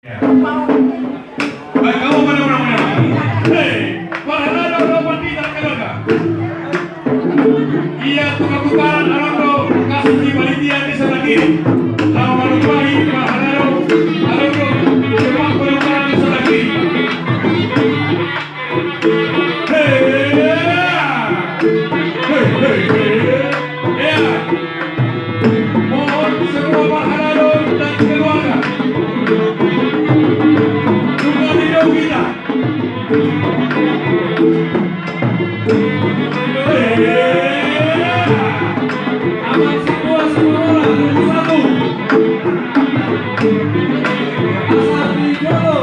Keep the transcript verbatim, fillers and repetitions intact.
Baik, kamu mana, mana, mana? Hei, para haladoh, para pandita, keluarga. Ia tukar-tukaran, haladoh do kasih di panitia di sebelah kiri. Lalu, lalu, baik, para haladoh, haladoh do, tukar-tukaran di sebelah kiri. Hei, hei, hei, hei. Ia. Mohon semua para haladoh dan keluarga juga di jauh kita. Hei. Amang Sibuas Sumorang, nomor satu. Asal di Jolo.